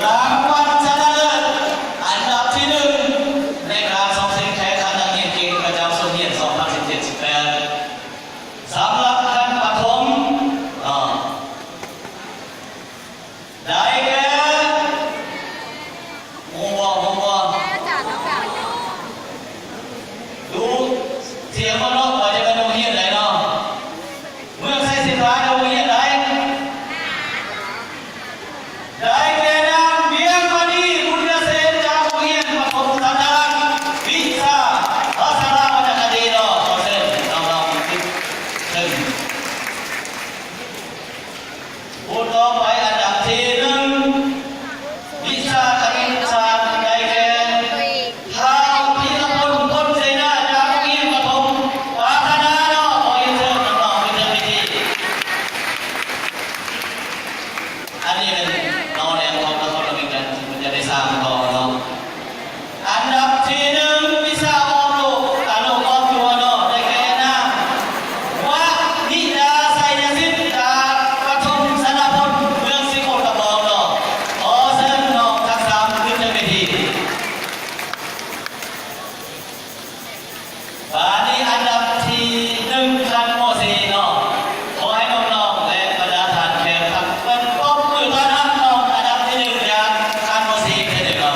ລາງວັນຊະນະເລີດອັນດັບທີໜຶ່ງ ໃນການສອບເສັງແຂ່ງຂັນນັກຮຽນເກັ່ງປະຈຳສົກຮຽນສອງພັນສິບເຈັດ ສິບແປດ ສຳລັບຂັ້ນປະຖົມ ເນາະ ໄດ້ແກ່ ຮູ້ບໍ່ ຮູ້ບໍ່? ດູສຽງບໍ່ເນາະ ວ່າຈະເປັນໂຮງຮຽນໃດເນາະ? ເມືອງໄຊເສດຖາ ໂຮງຮຽນໃດ? ໄດ້ແກ່ນາງ ວຽງມະນີ ບຸນຍະເສນ ຈາກໂຮງຮຽນປະຖົມສັນທະລັກ ວິຊາພາສາລາວວັນນະຄະດີເນາະ. ຂໍເຊີນນ້ອງໆຂຶ້ນເທິງ. ຜູ້ຕໍ່ໄປອັນດັບທີໜຶ່ງ ວິຊາຄະນິດສາດ ໄດ້ແກ່ ທ້າວ ທີລະພົນ ພົນເສນາ ຈາກໂຮງຮຽນປະຖົມພັດທະນາເນາະ. ຂໍຮຽນເຊີນນ້ອງໆຂຶ້ນເທິງເວທີ. ອັນນີ້ແມ່ນ ເນາະ ແຫຼມທອງ ນະຄອນຫຼວງວຽງຈັນ ເພິ່ນຈະໄດ້ສ້າງຕໍ່ເນາະ. ອັນດັບທີໜຶ່ງ ວິຊາອອກໂຕ ອາລົມອອກຕົວເນາະ ໄດ້ແກ່ນາງ ວະນິດາ ໄຊຍະສິດ ຈາກປະຖົມສະນະພົນ ເມືອງສີໂຄດຕະບອງເນາະ. ຂໍເຊີນນ້ອງທັງສາມຂຶ້ນເທິງເວທີ. ບາດນີ້ອັນດັບທີໜຶ່ງ ຂັ້ນ ມໍສີ່ ເນາະ. ຂໍໃຫ້ນ້ອງໆ ແລະ ບັນດາທ່ານແຂກທັກເພິ່ນ ຕົບມືຕ້ອນຮັບນ້ອງອັນດັບທີໜຶ່ງ ຈາກຂັ້ນ ມໍສີ່ ເທື່ອໜຶ່ງເນາະ.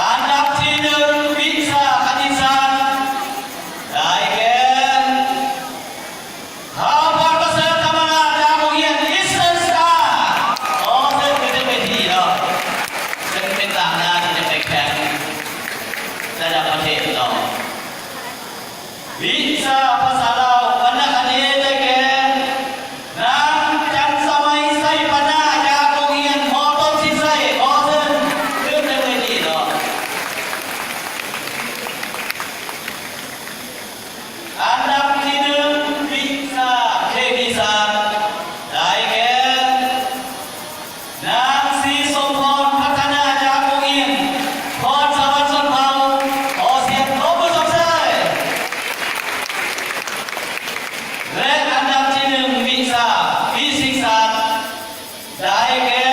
ອັນດັບທີໜຶ່ງ ວິຊາຄະນິດສາດ ໄດ້ແກ່ ທ້າວ ພອນປະເສີດ ທຳມະລາດ ຈາກໂຮງຮຽນ ອີສເທີນສະຕາ. ຂໍເຊີນຂຶ້ນເທິງເວທີເນາະ. ເຊິ່ງເປັນຕາງໜ້າທີ່ຈະໄປແຂ່ງລະດັບປະເທດເນາະ. ວິຊາພາສາລາວວັນນະຄະດີ ໄດ້ແກ່ ນາງ ຈັນສະໄໝ ໄຊປະນາ ຈາກໂຮງຮຽນ ມ.ຕົ້ນສິນໄຊ. ຂໍເຊີນຂຶ້ນເທິງເວທີເນາະ. ອັນດັບທີໜຶ່ງ ວິຊາເຄມີສາດ ໄດ້ແກ່ ນາງ ສີສົມພອນ ພັດທະນາ ຈາກໂຮງຮຽນພອນສະຫວັນຊົນເຜົ່າ. ຂໍສຽງຕົບມືຊົມເຊີຍ. ແລະ ອັນດັບທີໜຶ່ງ ວິຊາຟີຊິກສາດ ໄດ້ແກ່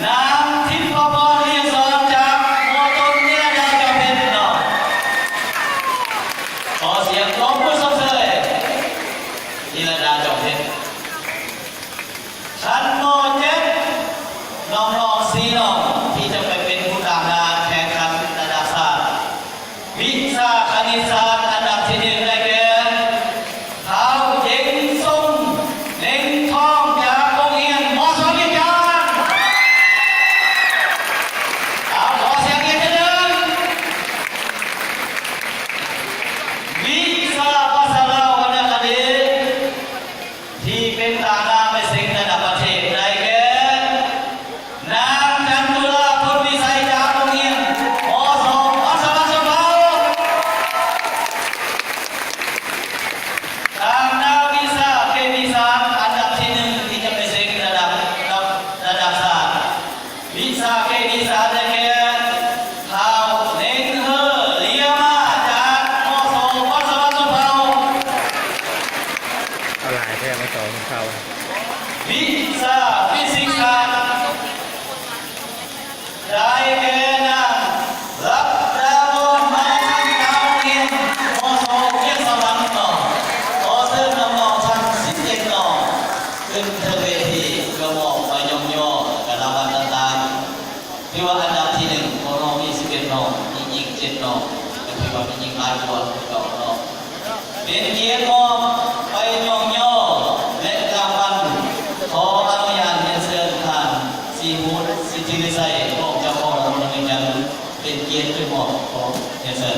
ນາງ ທິບພະພອນ ລຽງສອນ ຈາກ ມ.ຕົ້ນ ນິລະດາ ຈອມເພັດເນາະ. ຂໍສຽງຕົບມືຊົມເຊີຍ ນິລະດາ ຈອມເພັດ. ຊັ້ນ ມ.ເຈັດ ນ້ອງໆສີ່ນ້ອງ ທີ່ຈະໄປເປັນຜູ້ຕາງໜ້າແຂ່ງຂັນລະດັບຊາດ. ວິຊາຄະນິດສາດ ອັນດັບທີໜຶ່ງ ໄດ້ແກ່ ທ້າວ ເຢັງຊົງ ເນັງທອງ ຈາກໂຮງຮຽນ ມ.ສອງ ວຽງຈັນ. ເອົາ ຂໍສຽງອີກເທື່ອໜຶ່ງ. ວິຊາພາສາລາວວັນນະຄະດີ ທີ່ເປັນຕາໜ້າໄປເສັງລະດັບປະເທດ ໄດ້ແກ່ ນາງ ຈັນຕຸລາ ພົນວິໄສ ຈາກໂຮງຮຽນ ມ.ສອງ ພອນສະຫວັນຊົນເຜົ່າ. ຕາງໜ້າວິຊາເຄມີສາດ ອັນດັບທີໜຶ່ງ ທີ່ຈະໄປເສັງລະດັບ ລະດັບຊາດ. ວິຊາເຄມີສາດ ໄດ້ແກ່ ທ້າວ ເນັງເຮີ ເລຍມາ ຈາກ ມ.ສອງ ພອນສະຫວັນຊົນເຜົ່າ. ເອົາຫຼາຍແທ້ ມ.ສອງ ເຂົ້າ. ວິຊາຟີຊິກສາດ ໄດ້ແກ່ ນາງ ລັດດາວອນ ມານາສິງ ຈາກໂຮງຮຽນ ມ.ສອງ ວຽງສະຫວັນເນາະ. ຂໍເຊີນນ້ອງໆທັງສິບເຈັດນ້ອງ ຂຶ້ນເທິງເວທີ ເພື່ອມອບໃບຍ້ອງຍໍ ແລະ ລາງວັນຕ່າງໆ. ຖືວ່າອັນດັບທີໜຶ່ງ ຂອງນ້ອງມີສິບເອັດນ້ອງ, ມີຍິງເຈັດນ້ອງ, ກໍຖືວ່າມີຍິງຫຼາຍກວ່າເກົ່າເນາະ. ເປັນກຽດມອບໃບຍ້ອງຍໍ ແລະ ລາງວັນ. ຂໍອະນຸຍາດຮຽນເຊີນທ່ານ ສີຫູດ ສິດທິວິໄຊ ຮອງເຈົ້າຄອງນະຄອນຫຼວງວຽງຈັນ ເປັນກຽດຂຶ້ນມອບ. ຂໍຮຽນເຊີນ.